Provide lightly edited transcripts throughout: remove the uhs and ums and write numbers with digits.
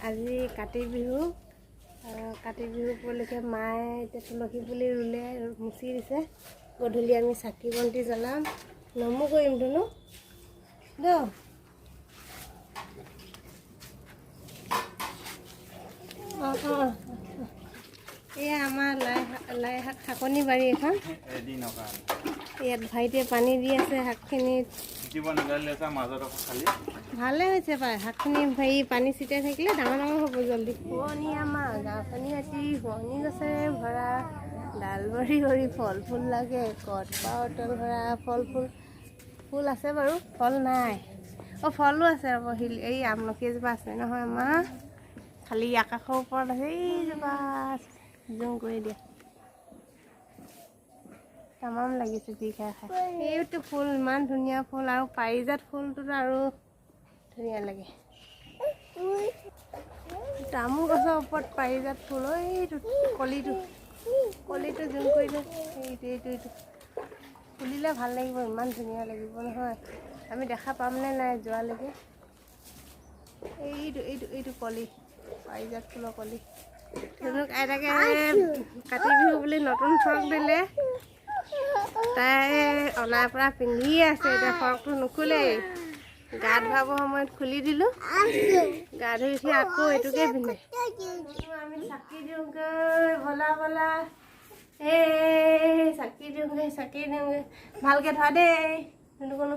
আজি কাতি বিহু। কাতি বিহু উপলক্ষে মায়ে এতিয়া তুলসী পুলি ৰুলে, মুচি দিছে। গধূলি আমি চাকি বন্তি জ্বলাম, নমো কৰিম ধুনু দেই। অঁ অঁ, এয়া আমাৰ লাই শাক শাকনি বাৰী এখন। ইয়াত ভাইটিয়ে পানী দি আছে শাকখিনিত। ভালে হৈছে পাই শাকখিনি, হেৰি পানী ছিটিয়াই থাকিলে ডাঙৰ ডাঙৰ হ'ব জল্দি। শুৱনি আমাৰ গাঁওখনি আছি শুৱনি গছেৰে ভৰা, ডাল ভৰি ভৰি ফল ফুল লাগে, কত পাও তল ভৰা। ফল ফুল ফুল আছে বাৰু, ফল নাই। অঁ, ফলো আছে ৰ'ব, শিল এই আমলখি এজোপা আছে নহয় আমাৰ, খালি আকাশৰ ওপৰত আছে এইজোপা। জুম কৰি দিয়া, তামাম লাগিছে যি খাই খাই। এইটো ফুল ইমান ধুনীয়া ফুল, আৰু পাৰিজাত ফুলটোতো আৰু ধুনীয়া লাগে। তামোল গছৰ ওপৰত পাৰিজাত ফুল, এইটো কলিটো, কলিটো জুম কৰি দিয়া। এইটো এইটো এইটো ফুলিলে ভাল লাগিব, ইমান ধুনীয়া লাগিব নহয়। আমি দেখা পামনে নাই যোৱালৈকে? এইটো এইটো এইটো কলি, পাৰিজাত ফুলৰ কলি। ধুনুক আইতাকে কাতি বিহু বুলি নতুন ফ্ৰক দিলে, তাই অনাৰ পৰা পিন্ধি আছে। এতিয়া ফ্ৰকটো নোখোলেই, গা ধুৱাবৰ সময়ত খুলি দিলোঁ, গা ধুই উঠি আকৌ এইটোকে পিন্ধে। আমি চাকি দিওঁগৈ, ব'লা ব'লা, এই চাকি দিওঁগৈ, চাকি দিওঁগৈ। ভালকৈ ধোৱা দেই ধুনু, কোনো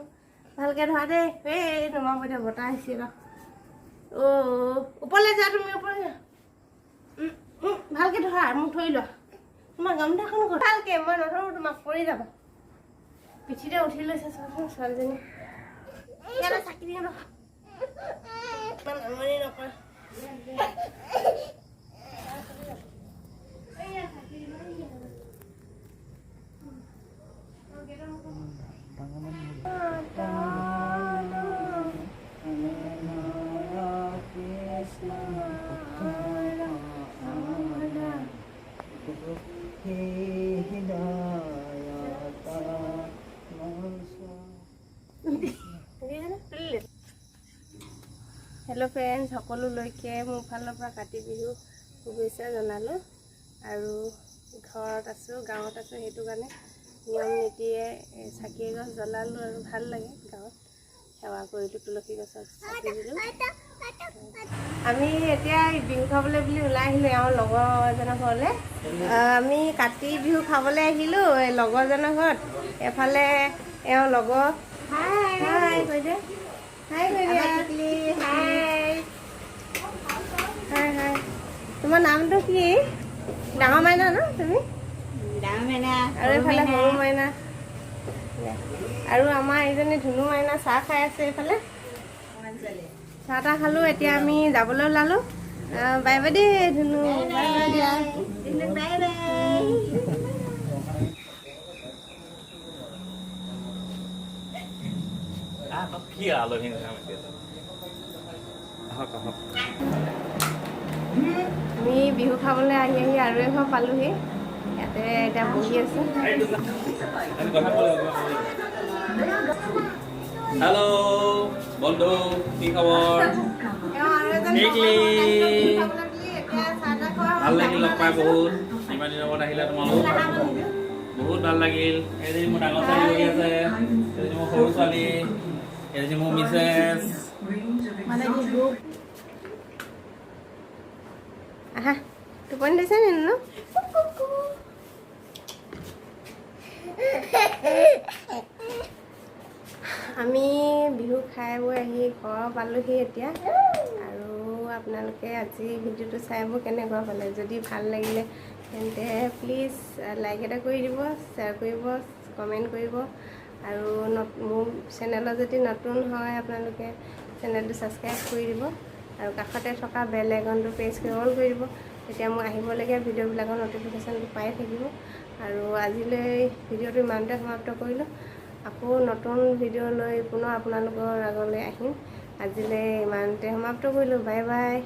ভালকৈ ধোৱা দেই। এই নমাব এতিয়া, বতাহ আহিছে ৰ। অ' ওপৰলৈ যোৱা তুমি, ওপৰলৈ যোৱা। ভালকৈ ধৰা, মোক ধৰি লোৱা। তোমাৰ গামোচাখন ক'ত? ভালকে, মই নধৰোঁ তোমাক, পৰি যাবা। পিঠিতে উঠি লৈছে চাচোন ছোৱালীজনী। ইয়াতে চাকি দিওঁ ৰখা, ইমান আমনি নকৰে। এইয়া চাকি দিওঁ, এইয়া। হেল্ল' ফ্ৰেণ্ডছ, সকলোলৈকে মোৰ ফালৰ পৰা কাতি বিহু শুভেচ্ছা জনালোঁ। আৰু ঘৰত আছোঁ, গাঁৱত আছোঁ, সেইটো কাৰণে নিয়ম নীতিৰে চাকি এগছ জ্বলালোঁ আৰু ভাল লাগে গাঁৱত। সেৱা কৰিলোঁ, তুলসী গছত চাকি দিলোঁ। আমি এতিয়া বিহু খাবলৈ বুলি ওলাই আহিলোঁ এওঁৰ লগৰ এজনৰ ঘৰলৈ। আমি কাতি বিহু খাবলৈ আহিলোঁ এই লগৰজনৰ ঘৰত। এফালে এওঁৰ লগৰ, হাই কৈ দে, হাই কৈ দিয়া, হাই হাই হাই। তোমাৰ নামটো কি? ডাঙৰ মাইনা ন তুমি? ডাঙৰ মাইনা। আৰু এইফালে সৰু মাইনা, আৰু আমাৰ এইজনী ধুনু মাইনা চাহ খাই আছে। এইফালে চাহ তাহ খালোঁ, এতিয়া আমি যাবলৈ ওলালোঁ। বাই বাই দেই ধুনু, বাই বাই দিয়া। Bye bye. কি আলহী নিচিনা মাতি আছে, আহক আহক। আমি বিহু খাবলৈ আহি আহি আৰু এঘৰ পালোহি, ইয়াতে এতিয়া বহি আছোঁ। আমি কথা ক'ব। হেল্ল' বন্ধু, কি খবৰ? এওঁ আৰু এজন টিকলি। বিহু খাবলৈ বুলি এতিয়া চাহ তাহ খোৱা হ'ল। ভাল লাগিল লগ পাই, বহুত ইমান দিনৰ মূৰত আহিলে তোমালোক, বহুত ভাল লাগিল। এজনী মোৰ ডাঙৰ ছোৱালী বহি আছে, এজনী মোৰ সৰু ছোৱালী, এজনী মোৰ মিছেছ। আহা, টোপনি ধৰিছে নি নুনু? আমি বিহু খাই বৈ আহি ঘৰ পালোহি এতিয়া। আৰু আপোনালোকে আজি ভিডিঅ'টো চাই বোৰ কেনেকুৱা পালে? যদি ভাল লাগিলে তেন্তে প্লিজ লাইক এটা কৰি দিব, শ্বেয়াৰ কৰিব, কমেণ্ট কৰিব। আৰু মোৰ চেনেলত যদি নতুন হয় আপোনালোকে চেনেলটো ছাবস্ক্ৰাইব কৰি দিব আৰু কাষতে থকা বেল আইকনটো প্ৰেছ কৰি অল কৰি দিব, তেতিয়া মোৰ আহিবলগীয়া ভিডিঅ'বিলাকৰ ন'টিফিকেশ্যনটো পাই থাকিব। আৰু আজিলৈ ভিডিঅ'টো ইমানতে সমাপ্ত কৰিলোঁ। আকৌ নতুন ভিডিঅ' লৈ পুনৰ আপোনালোকৰ আগলৈ আহিম। আজিলৈ ইমানতে সমাপ্ত কৰিলোঁ, বাই বাই।